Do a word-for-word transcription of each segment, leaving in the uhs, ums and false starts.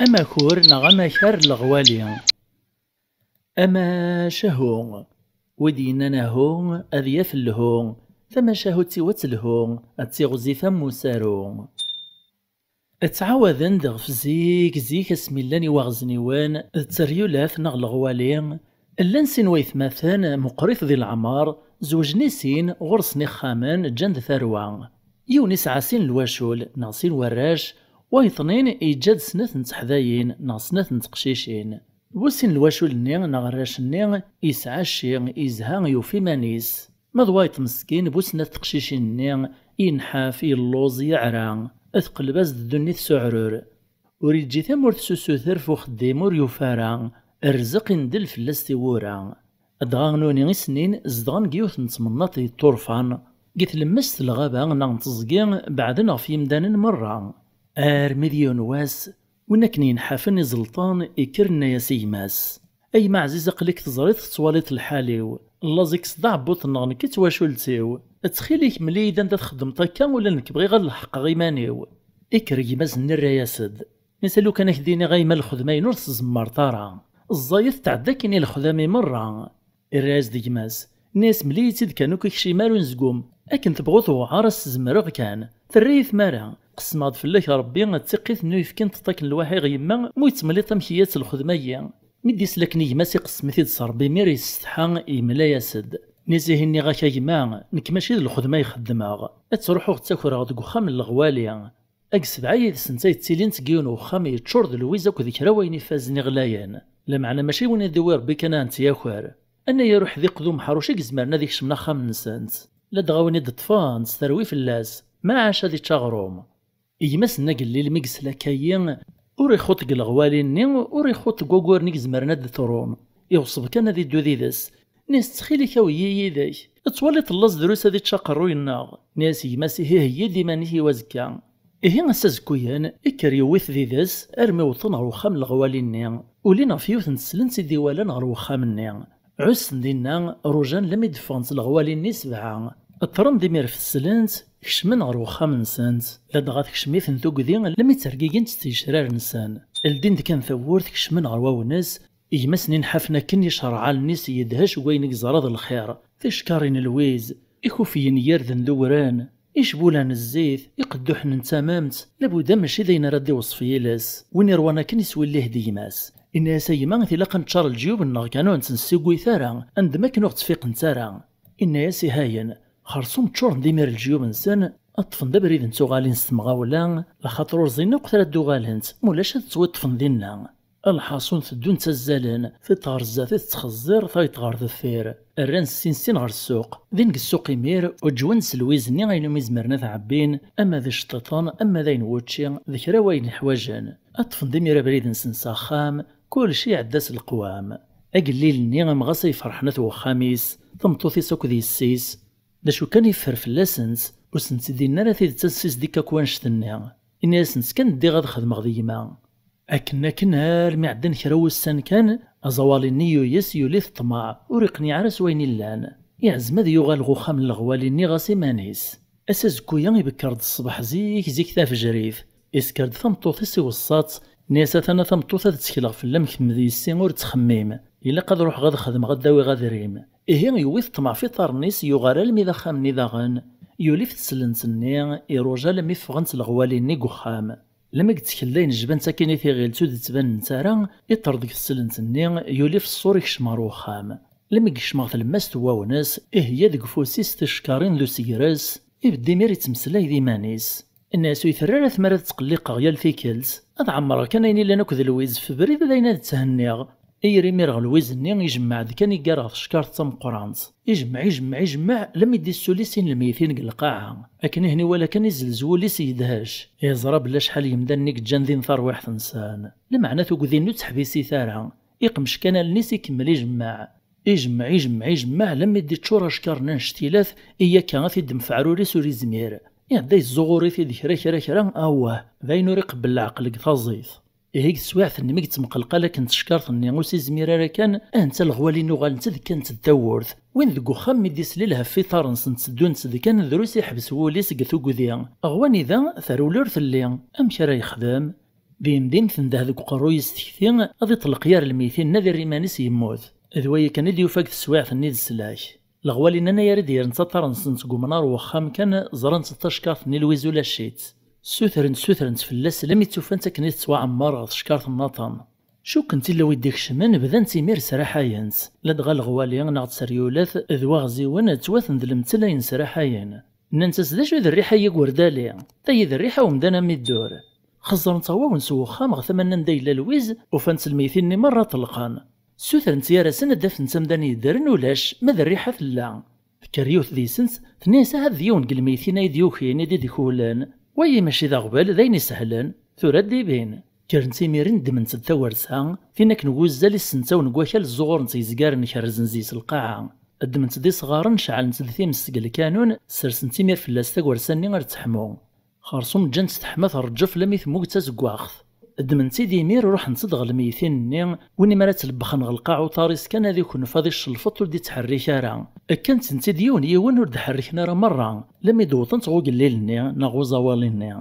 Amakur neɣ amakar n leɣwali. Amacahu. Wi d-yennan ahu, ad yaf lhu. Tamacahut-iw ad telhu, ad tiɣzif am usaru. Ttɛawaden-d ɣef zik, zik asmi llan iwaɣezniwen d teryulat neɣ leɣwali. Llan sin waytmaten, meqqrit di leɛmer, zewǧen i sin, ɣur-sen ixxamen, ǧǧan-d tarwa. Yiwen isɛa sin n lwacul, neɣ sin warrac, wayeḍnin yeǧǧa-d snat n teḥdayin, neɣ snat n teqcicin. Bu sin n lwacul-nni, neɣ arrac-nni, yesɛa cci, yezha, yufa iman-is. Ma d wayeḍ meskin, bu snat teqcicin-nni, yenḥaf, yelluẓ, yeɛra, teqleb-as-d ddunit s uɛrur. Ur yeǧǧi tamurt s usuter f uxeddim ur yufi ara, rrzeq indel fell-as tiwwura. Dɣa nuni i snin zedɣen deg yiwet n temnaḍt yeṭṭurfan, deg tlemmast n lɣaba neɣ n teẓgi, beɛden ɣef yimdanen merra. Armi d yiwen wass, win akken yenḥafen iẓelṭen, ikker inna-yas i gma-s: "A gma ɛziz, aql-ik teẓriḍ tettwaliḍ lḥal-iw, llaẓ-ik s d aɛebbuḍ-nneɣ nekk d twacult-iw. Ttxil-k mel-iyi-d anda txeddmeḍ akka, ula nekk bɣiɣ ad leḥqeɣ iman-iw." Ikker gma-s-nni irra-yas-d: "Nisa lukan ad k-d-iniɣ a yemma, lxedma-inu ur tzemmreḍ ara. Ẓẓayet tɛedda akin i lexdam-i merra." Irra-yas-d gma-s: "Nni-as mel-iyi-tt-id kan, ur k-ikcim ara unezgum. Akken tebɣu tewɛer, ad s-zemreɣ kan. Terra-yi tmara. Qesmeɣ-d fell-ak Ṛebbi d tiqqit n uyefki n teṭṭak n lwaḥi ɣ yemma, mu yettmeliṭ amek iyyat lxedma-yi." Mi d-isla akken i gma-s iqessem-it-id s Ṛebbi, imir yessetḥa, yemla-yas-d. Nni-as: "Ihi nniɣ-ak a gma, nekk mačči d lxedma i xeddmeɣ. Ad ttruḥuɣ ttakreɣ deg uxxam n leɣwali." Ag sebɛa yid-sent ay ttilint deg yiwen uxxam yeččur d lwiz akked kra wayen ifazen iɣlayen. Lameɛna mačči win i d-iwwi Ṛebbi kan ad tent-yaker. Annayer uḥdiq d umḥruc i izemren ad ikecmen axxam-nsent. Ladɣa win i d-ṭṭfent, terwi fell-as, ma ɛac ad ičč aɣrum. Gma-s n agellil mi yesla akka-yi, ur ixuṭ deg leɣwali-nni, ur ixuṭ deg wagguren i izemren ad d-trun. Iɣṣeb kan ad iddu did-s. Nni-as: "Ttxil-k, awi-yi yid-k. Tettwaliḍ llaẓ drus ad ičč aqerruy-nneɣ." Nni-as gma-s: "Ihi heyyi-d iman-ik i wazekka." Ihi ass azekkuyen, ikker yewwi-t did-s armi wwḍen ɣer uxxam n leɣwali-nni. Ulin ɣef yiwet n teslent i d-iwalan ɣer uxxam-nni. Ɛussen dinna, rujan lammi d-ffɣen s leɣwali-nni sebɛa. Ṭṭren d imir ɣef teslent, kecmen ɣer uxxam-nsent. Ladɣa tekcem-iten tugdi, lammi ttergigint s tgecrar-nsen. Ldin-d kan tawwurt, kecmen ɣer wawnes, Gma-s-nni nḥafen akken icerɛalen-is yedhec deg wayen i yeẓra d lxir, ticekkarin n lwiz, ikufiyen n yirden d uwren, icbulan n zzit, iqedduḥen n tamemt, labuda mačči d ayen ara d-iweṣṣef yiles. Win iṛwan akken iswillih-d gma-s. Inna-yas: "A gma, tilaq ad neččar leǧyub-nneɣ kan ur tent-nessuggut ara, anda ma akken ur ɣ-ttfiqent ara." Inna-yas: "Ihayen, xersum ččuren d imir leǧyub-nsen, ad ṭṭfen-d abrid n tuɣalin s temɣawla, laxaṭer ur ẓin akk tra d-uɣalent, mulac ad ttwiṭṭfen dinna." Lḥaṣun teddun ttazzalen, tiṭ ɣer zdat i tettxeẓẓir, tayeḍ ɣer deffir. Rran sin sin ɣer ssuq. Din deg ssuq imir, uǧwen-d s lwiz-nni ayen umi zemren ad t-ɛebbin, ama d iceṭṭiṭen, ama d ayen n wučči, d kra wayen ḥwajen. Ad ṭṭfen-d imir abrid-nsen s axxam, kulci iɛedda s leqwam. Agellil-nni, am ɣas ay ferḥen at wexxam-is, tameṭṭut-is akked yessi-s, d acu kan yeffer fell-asent, ur sent-id-inni ara tidet ad s-isdikk akk wanect-nni. Ini-asent kan ddiɣ ad xedmeɣ d gma. Akken akken armi ɛeddan kra wussan kan, aẓawali-nni yuyes, yuli-t ṭṭmeɛ, ur iqniɛ ara s wayen illan. Iɛzem ad yuɣal ɣer uxxam n leɣwali-nni ɣas iman-is. Ass azekku-ya ibekker-d ṣṣbeḥ zik zik tafejrit, isker-d tameṭṭut-is iweṣṣa-tt, nni-as: "Atan a tameṭṭut, ad ttekleɣ fell-am kemm d yessi, ur ttxemmim. Ilaq ad ruḥeɣ ad xedmeɣ ad d-awiɣ adrim." Ihi yewwi-t ṭṭmeɛ f iṭarren-is, yuɣal almi d axxam-nni daɣen. Yuli f teslent-nni, iruja almi ffɣent leɣwali-nni deg uxxam. Lmi yettkel d ayen jbant akkin i tiɣilt ur d-ttbanent ara, iṭer deg teslent-nni, yuli f ṣṣur ikcem ɣer uxxam. Lmi yekcem ɣer tlemmast n wawnes, iheyya deg ufus-is ticekkarin d usegres, ibedd imir ittmeslay d iman-is. Inna-as: "Ur yi-terri ara tmara ad ttqelliqeɣ yal tikkelt. Ad ɛemmreɣ kan ayen illan akked lwiz f ubrid d ayen ad tthenniɣ." Iyri imir ɣer lwiz-nni, ijemmeɛ-d kan iggar ɣer teckart d tameqqrant. Ijemmeɛ, ijemmeɛ, ijemmeɛ, lammi d-issuli sin lmeytin deg lqaɛa. Akken ihi iwala kan izelz wul-is yedhec. Yeẓra belli acḥal yemdanen i yeǧǧan din tarwiḥt-nsen. Lameɛna tugdi-nni ur tteḥbis-it ara. Iqmec kan allen-is, ikemmel ijemmeɛ. Ijemmeɛ, ijemmeɛ, ijemmeɛ, lammi d-iččur acekkaṛ n annect-ilat, i akka ad t-id-mfeɛrur-is ur izmir. Iɛedda yezzuɣur-it-id kra, kra, kra, awah, d ayen ur iqebbel leɛqel deg taẓit. Ihi deg teswiɛt-nni mi yettemqelqal akken tecekkaṛt-nni ur s-izmir ara kan, ahen-tt leɣwalin uɣalent-d kkant-d tawwurt. Win deg uxxam mi d-islil ɣef iṭarren-nsent tteddunt-d kan, drus iḥbes wul-is deg tugdi. Ɣer wanida, tarewla ur telli. Amek ara yexdem? Din din tendeh deg uqerruy-is tekti, ad iṭelleq yir lmeytin ad irr iman-is yemmut. D waya kan i d-yufa deg teswiɛt-nni d sslak. Leɣwali-nni ara d-yerren taṭṭar-nsent seg umnar n wexxam kan, ẓrant-tt tacekkart-nni Lwiz ulac-itt. Ssutrent, ssutrent fell-as, lammi tt-ufant akken i tettwaɛemmer ɣer teckart n Naṭan. Cukkent illa wi d-ikecmen, bdant imir sraḥayent. Ladɣa leɣwali neɣ tseryulat d waɣziwen ttwaten d lemtel ayen sraḥayen. Nnant-as: "D acu i d rriḥa-yi deg werdali? Tayi d rriḥa umdan am iddur." Xeẓẓrent awawen s wexxam ɣer tama-nni anda yella Lwiz, ufant lmeytin-nni merra ṭelqen. Ssutrent yar-asen ad d-afent amdan yeddren, ulac, ma d rriḥa tella. Tekker yiwet deg-sent, tenna-yas: "Ahat d yiwen deg lmeytin ay d-yukin i d-idkewlen. Wayi mačči d aɣbel, d ayen isehlen. Tura ad d-ibin." Kkrent imiren, ddment-d tawersa, tin akken n wuzzal i ssentawen deg wakal zzuɣuren-tt yezgaren kerrzen zzi-s lqaɛa. Ddment-d isɣaren, ceɛlent-d times seg lkanun, ssersent imir fell-as tagersa-nni ar teḥmu. Xersum ǧǧan-tt teḥma terǧef lammi temmug d tazeggaɣt. Ddmen-tt-id imir, ruḥent-d ɣer lmeytin-nni, win mi ara tt-lebbxen ɣer lqaɛ uṭar-is kan ad ikenf ad iccelfeṭ ur d-ittḥerrik ara. Kkan-tent-id yiwen yiwen ur d-ḥerriken ara merra, lammi d-wwḍent ɣer ugellil-nni neɣ ɣer uẓawali-nni.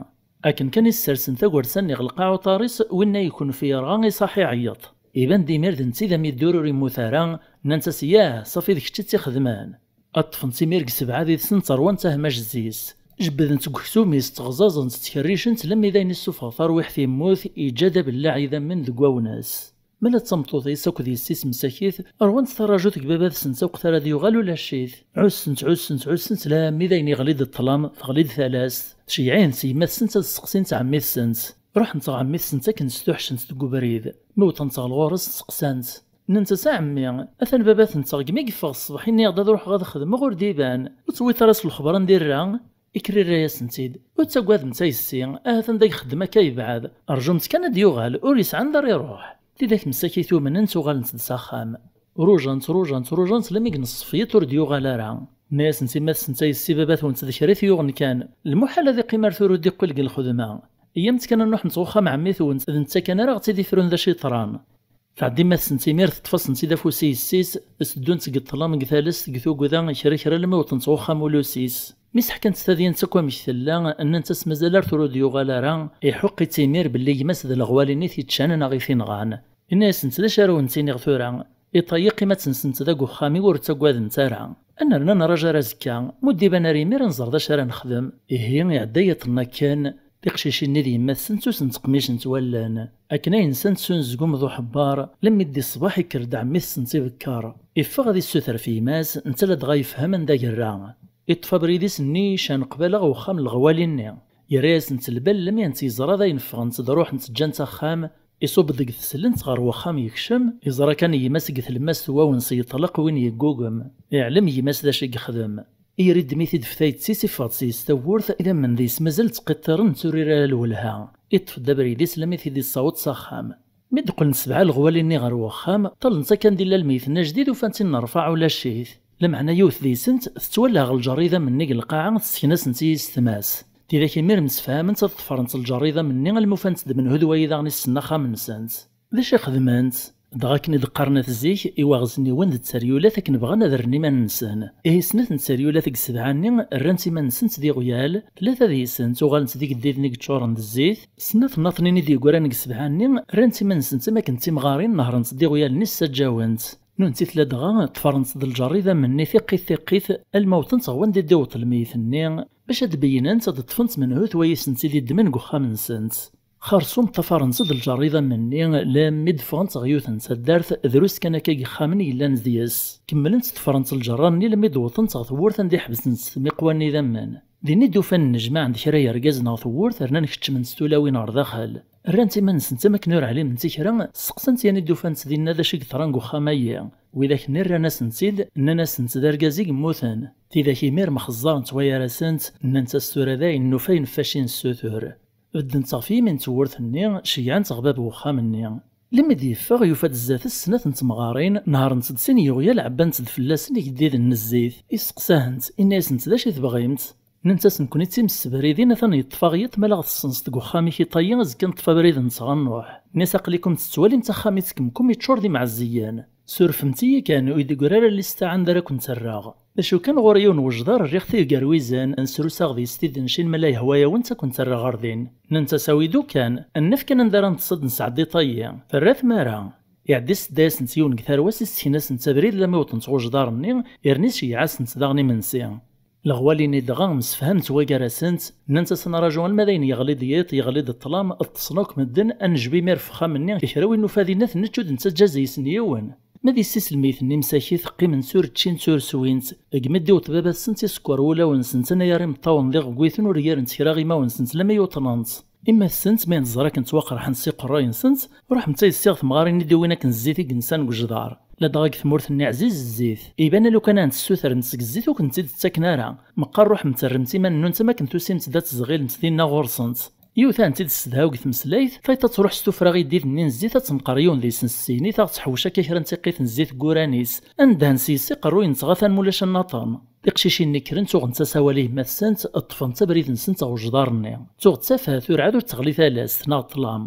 Akken kan i ssersen tagersa-nni ɣer lqaɛ uṭar-is, winna ikenf yerɣa iṣaḥ iɛeyyeṭ. Iban-d imir d netta i d amiddur ur immut ara, nnant-as: "Yah, ṣafi d kečč i tt-ixedmen." Ṭṭfent imir deg sebɛa did-sent ṛwant ahmaj zzi-s. Jebbdent deg uksum-is, ttɣeẓẓaẓent, ttkerricent, lammi d ayen issufeɣ tarwiḥt yemmut, yeǧǧa-d abellaɛ idammen deg wawnas. Ma la d tameṭṭut-is akked yessi-s msakit, ṛwant tarrajut deg baba-tsent akk tara ad yuɣal ulac-it. Ɛussen-tt, ɛussen-tt, ɛussen-tt, lammi d ayen yeɣli-d ṭṭlam, teɣli-d talast. Tceyɛent yemma-tsent ad sseqsint ɛemmi-tsent. Ruḥent ɣer ɛemmi-tsent akken stuḥcent deg ubrid. Mi wwḍent ɣer ɣur-s, steqsant. Nnant-as: "A ɛemmi, atan baba-tneɣ deg mi yeffeɣ ṣṣbeḥ, inna-yaɣ-d ad ruḥeɣ ad xedmeɣ, ur d-iban. Ur tewwiḍ ara s lexber anda irra?" Ikker irra-yasent-id: "Ur ttagademt a yessi, ahat anda i ixeddem akka yebɛed. Rjumt kan ad d-yuɣal, ur yesɛi anda ara iruḥ." Tidak msakit umnent, uɣalent-d s axxam. Ruǧant, ruǧant, ruǧant, lammi deg nṣef yiḍ ur d-yuɣal ara. Nna-yasent yemma-tsent: "A yessi, baba-twent d kra i t-yuɣen kan. Lmuḥal ad iqqim ar tura ur d-iqqil deg lxedma. Iyyamt kan ad nruḥ s uxxam ɛemmi-twent, d netta kan ara ɣ-tt-id-ifrun d acu yeḍran." Tɛedda yemma-tsent imir, teṭṭef-asent-id afus i yessi-s, teddunt deg ṭṭlam, deg talest, deg tugda, kra kra, almi wwḍent s uxxam ulusi-s. Mi seḥkant tadyant akk amek tella, nnant-as mazal ar tura ur d-yuɣal ara, iḥuqq-itt imir belli gma-s d leɣwali-nni t-iččan neɣ i t-inɣan. Inna-yasent: "D acu ara wen-ttiniɣ tura? Iṭ-ayi qqim ad tensent deg uxxam-iw, ur ttagadent ara. Ad nerna nraǧ ar azekka, ma ur d-iban ara imir ad nẓer d acu ara nexdem." Ihi iɛedda yiḍ-nni akken, tiqcicin-nni d yemma-tsent ur sent-ttqemicent wallen. Akken ay nsant s unezgum d uḥebbar, lammi d ṣṣbeḥ ikker-d ɛemmi-tsent ibekkeṛ. Iffeɣ ad issuter f yemma-s, netta ladɣa yefhem anda yerra. Iṭṭef abrid-is nnican qbala ɣer uxxam n leɣwali-nni. Yerra-yasent lbal lammi tent-yeẓra d ayen ffɣent-d ruḥent ǧǧant axxam, iṣubb-d deg teslent ɣer wexxam yekcem, iẓra kan gma-s deg tlemmast n wawens yeṭleq win yeggugem. Iɛlem gma-s d acu i yexdem. Iriddem-it-id f tayet-is, iffeɣ-d seg-s tawwurt, idammen deg-s mazal ttqiṭṭiren, ur tturir ara lwelha. Iṭṭef-d abrid-is lammi t-id-issaweḍ s axxam. Mi d-qqlen sebɛa leɣwali-nni ɣer wexxam, ṭṭalent akken d-illa lmeyt-nni ajdid, ufan-t-in nerfaɛ ulac-it. Lameɛna yiwet deg-sent tettwala ɣer lǧerr idammen-nni deg lqaɛa, tessekn-asent i yessetma-s. Tidak imir msefhament ad ḍefrent lǧerr idammen-nni alma ufant-d menhu d wayi daɣen issen axxam-nsent. D acu i xedment? Dɣa akken i d-qqaren at zik, iwaɣezniwen d tteryulat akken bɣan ad rren iman-nsen. Ihi snat n tteryulat deg sebɛa-nni rrant iman-nsent d iɣyal, tlata deg-sent uɣalent d igeddiden i yeččuren d zzit, snat nnaṭnin i d-yeggran deg sebɛa-nni rrant iman-nsent am akken d timɣarin, nehrent-d iɣyal-nni ssaǧǧawen-tt. Nunti ladɣa ṭṭfrent-d lǧerr idammen-nni tiqqit tiqqit alma wwḍent ɣer wanda i d-iwweḍ lmeyyet-nni, bac ad d-beyynent ad ṭṭfent menhu-t wayi sent-id-iddmen deg uxxam-nsent. Xersum ṭṭafarent-d lǧerr idammen-nni, lammi d-ffɣent ɣer yiwet n taddart, drus kan akka n yexxamen yellan deg-s. Kemmlent ṭṭfrent lǧerra-nni lammi d-wwḍent ɣer tewwurt anda i ḥebsent tmiqwa n idammen. Din i d-ufan nnejmaɛen-d kra yergazen ɣer tewwurt, rnan keččmen s tulawin ɣer daxel. Rrant iman-nsent am akken ur ɛliment i kra, steqsant yan i d-ufant dinna d acu i yeḍran deg uxxam-agi. Widak-nni rran-asent-id, nnan-asent d argaz i yemmuten. Tidak imir mxeẓẓarent wayar-asent, nnant-as tura dayen nufa yenfacin ssutur. Beddent ɣef yimi n tewwurt-nni, ceyyɛent ɣer bab n wexxam-nni. Lemmi d-yeffeɣ, yufa-d zdat-s snat n temɣarin, nehrent-d sin yiɣyal, ɛebbant-d fell-asen igeddiden n zzit. Isteqsa-hent, inna-yasent d acu i tebɣimt? Nnant-as: "Nekkni d timsebridin, atan yeṭṭef-aɣ yiḍ, ma la ɣ-tessenseḍ deg uxxam-ik i ṭayyi, azekka neṭṭef abrid-nteɣ ad nruḥ." Nni-as: "Aql-ikum tettwalim taxxam-is deg umkum yeččur d imeɛziyen. Surfemt-iyi kan, ur yi-d-ggar ara lista anda ara kent-rreɣ. D acu kan, ɣur-i yiwen n wejḍar rriɣ-t i igerwizen, srusaɣ deg-s tidencin, ma la yehwa-yawent ad kent-rreɣ ɣer din." Nnant-as: "Awi-d kan, ad naf kan anda ara neṭṭes ad nesɛeddi ṭayyi." Terra tmara. Iɛeddi sedda-yasent yiwen deg tarwa-s, issken-asent abrid lammi wwḍent ɣer ujḍar-nni, yerna iceyyeɛ-asent daɣen imensi. Leɣwali-nni dɣa msefhament wagar-asent, nnant-as: "Ad nraju alma d ayen yeɣli-d yiḍ, yeɣli-d ṭṭlam, ṭṭsen akk medden, ad nejbu imir ɣef uxxam-nni, kra win nufa dinna ad t-nečč, ur d-nettaǧǧa deg-sen yiwen." Ma d yessi-s n lmeyt-nni msakit, qqiment ur ččint ur swint, deg mi d-iwweḍ baba-tsent isekker wulawen-nsent, anagar imeṭṭawen d iɣegwiten ur ggarent kra imawen-nsent lammi uṭnen-tt. Imma-tsent ma yenẓer akken ttwaqerḥen s iqerray-nsent, ruḥemt ad d-ssiɣ temɣarin i d-iwin akken zzit i yensan deg ujḍar. Ladɣa deg tmurt-nni ɛziz zzit. Iban a lukan ad n-tessutremt seg zzit ur kent-tt-id-ttaken ara. Meqqar ruḥemt rremt iman-nwent am akken tusimt-d ad tezɣilemt dinna ɣur-sent. Yiwet ad tent-id-tessedhaw deg tmeslayt, tayeḍ ad truḥ s tuffra i ddid-nni n zzit ad tenqer yiwen deg-sen s ssini, taɣ teḥwec akka kra n tiqit n zzit deg wuran-is. Ad nedhen s yes iqerruyen-nteɣ atan mulac ad naṭen. Tiqcicin-nni kkrent uɣent-as awal i yemma-tsent, ṭṭfent abrid-nsent ɣer ujḍar-nni. Tuɣ d tafat, ur ɛad ur d-teɣli talast, neɣ ṭṭlam.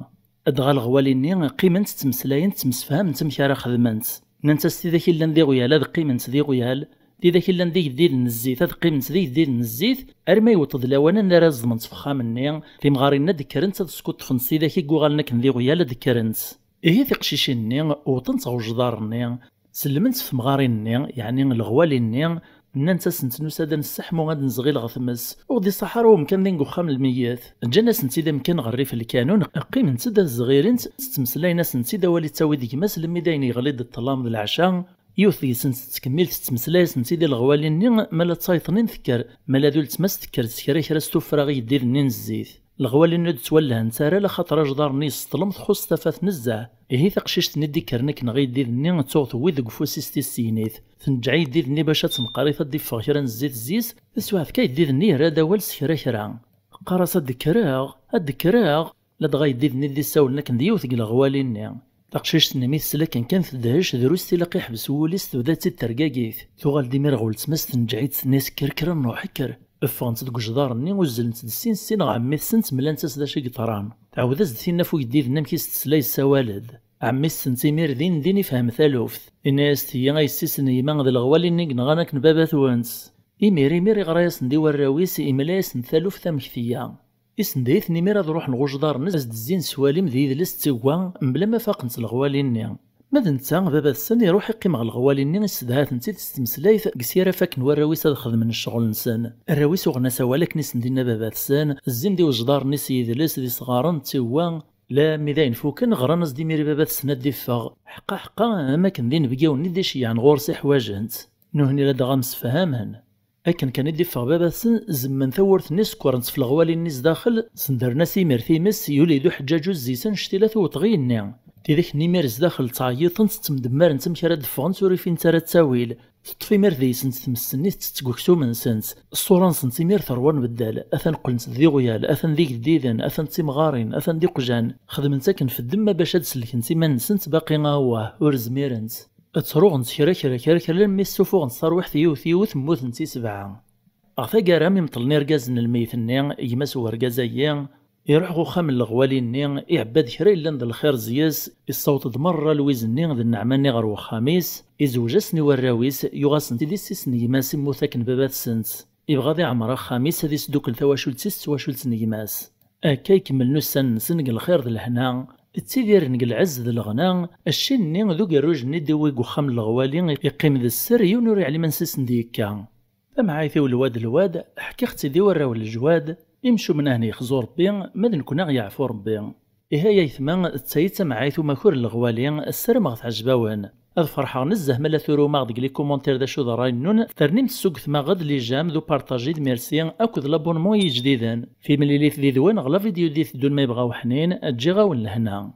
Dɣa leɣwali-nni qqiment ttmeslayent, ttemsefhament amek ara xedment. Nnant-as: "Tidak illan d iɣyal ad qqiment d iɣyal, tidak illan d igeddiden n zzit ad qqiment d igeddiden n zzit, arma yewweḍ-d lawan anda ara ẓedment f uxxam-nni, timɣarin ad d-kkrent ad skuṭṭfent tidak i yuɣalen akken d iɣyal ad d-kkrent." Ihi tiqcicin-nni wwḍent ɣer ujḍar-nni, sellment f temɣarin-nni, yeɛni leɣwali-nni, nnant-asent: "Nusa-d ad nesseḥmu, ad nezɣil ɣer tmes, ur ɣ-d-iṣaḥ ara umkan din deg uxxam n lmeyyet." Ǧǧan-asent-id amkan ɣer rrif lkanun, qqiment-d ad zɣirent, ttmeslayen-asent-id awal ittawi-d gma-s lemmi d ayen yeɣli-d ṭṭlam d leɛca. Yiwet deg-sent tettkemmil tettmeslay-asent-id i leɣwali-nni, ma la d tayeḍ-nni tekker, ma la d uletma-s tekker s kra kra s tuffra i yeddid-nni n zzit. Leɣwali-nni ur d-ttwallhent ara, laxaṭer ajḍar-nni yesseṭlem, txuṣṣ tafat nezzeh. Ihi taqcict-nni d-ikkren akken ɣer yeddid-nni, tuɣ tewwi deg ufus-is tissegnit. Tneǧǧeɛ i yeddid-nni bac ad tenqer-it ad d-iffeɣ kra n zzit zzi-s, taswiɛt kan yeddid-nni yerra-d awal s kra kra. Teqqar-as: "Ad d-kkreɣ, ad d-kkreɣ." Ladɣa yeddid-nni d-issawlen akken d yiwet deg leɣwali-nni. Taqcict-nni mi tesla akken kan tedhec, drus tilaq iḥbes wul-is, tebda-tt-id tergagit. Tuɣal-d imir ɣer weltma-s, tneǧǧeɛ-itt, tenna-yas: "Kker, kker ad nruḥ, kker." Ffɣent deg ujḍar-nni, uzzlent-d sin sin ɣer ɛemmi-tsent, mlant-as d acu i yeḍran. Tɛawed-as-d tinna f uyeddid-nni amek i s-tesla yessawal-d. Ɛemmi-tsent imir din din ifhem taluft. Inna-yas: "Tiyya ay yessi-s n gma d leɣwali-nni i yenɣan akken baba-twent." Imir imir iɣra-yasen-d i warraw-is, imla-yasen taluft amek tiyya. Isendeh-iten imir ad ruḥen ɣer ujḍar-nni, ad s-d-zzin s walim d yidles d tiwwa, mebla ma faqent leɣwali-nni. Ma d netta, baba-tsen iruḥ iqqim ɣer leɣwali-nni, issedha-tent-id s tmeslayt, deg-s ara faken warraw-is ad xedmen ccɣel-nsen. Arraw-is uɣen-as awal akken i sen-d-inna baba-tsen, zzin-d i wejḍar-nni s yidles, d isɣaren, d tiwwa, lammi d ayen fuken, ɣran-as-d imir i baba-tsen ad d-iffeɣ. Ḥeqqa, ḥeqqa, am akken d inebgiwen-nni i d-iceyyɛen ɣur-s i ḥwajen-t. Nuhni ladɣa msefhamen. Akken kan i d-iffeɣ baba-tsen, zemmen tawwurt-nni, sekkren-tt f leɣwali-nni zdaxel, sendren-as imir times, yuli-d uḥeǧǧaǧu zzi-s annect-ila tewweḍ ɣer yigenni. Tidak-nni imir zdaxel ttɛeyyiṭent, ttemdemmarent amek ara d-ffɣent, ur ufint ara ttawil. Teṭṭef imir deg-sent tmes-nni, tettett deg uksum-nsent. Ṣṣura-nsent imir terwa nbeddal, atan qqlent d iɣyal, atan d igeddiden, atan d timɣarin, atan d iqjan. Xedment akken f ddemma bac ad d-sellkent iman-nsent, baqi awah, ur zmirent. Ttruɣent kra kra kra kra, almi ssufuɣent tarwiḥt yiwet yiwet, mmutent i sebɛa. Ɣer taggara mi meṭlen irgazen n lmeyyet-nni, gma-s n urgaz-agi iruḥ ɣer uxxam n leɣwali-nni, iɛebba-d kra yellan d lxir zzi-s, issaweḍ-d merra lwiz-nni d nneɛma-nni ɣer wexxam-is, izewj-asen i warraw-is, yuɣ-asen-t-id i yessi-s n gma-s immut akken baba-tsent. Ibɣa ad iɛemmer axxam-is, ad isdukkel tawacult-is d twacult n gma-s. Akka i kemmlen ussan-nsen deg lxir d lehna, ttidiren deg lɛezz d leɣna, cci-nni d ugerruj-nni i d-iwwi deg uxxam n leɣwali, iqqim d sser, yiwen ur iɛlim ansi i sen-d-yekka. Tamɛayt-iw lwad lwad, ḥkiɣ-tt-id i warraw n leǧwad, imcumen ahni yexzu Rebbi, ma d nekkni aɣ-yeɛfu Rebbi. Ihi ay aytma, d tayi d tamɛayt umakur n leɣwali, ssarameɣ teɛjeb-awen. Ad ferḥeɣ nezzeh ma la turum-aɣ deg les commentaires d acu d ṛṛay-nnun, ternimt tessugtem-aɣ-d les j'aime d upartaji d merci akked l'abonnement i yijdiden. Timlilit did-wen ɣer la vidéo d-iteddun ma yebɣa uḥnin, ǧǧiɣ-awen lehna.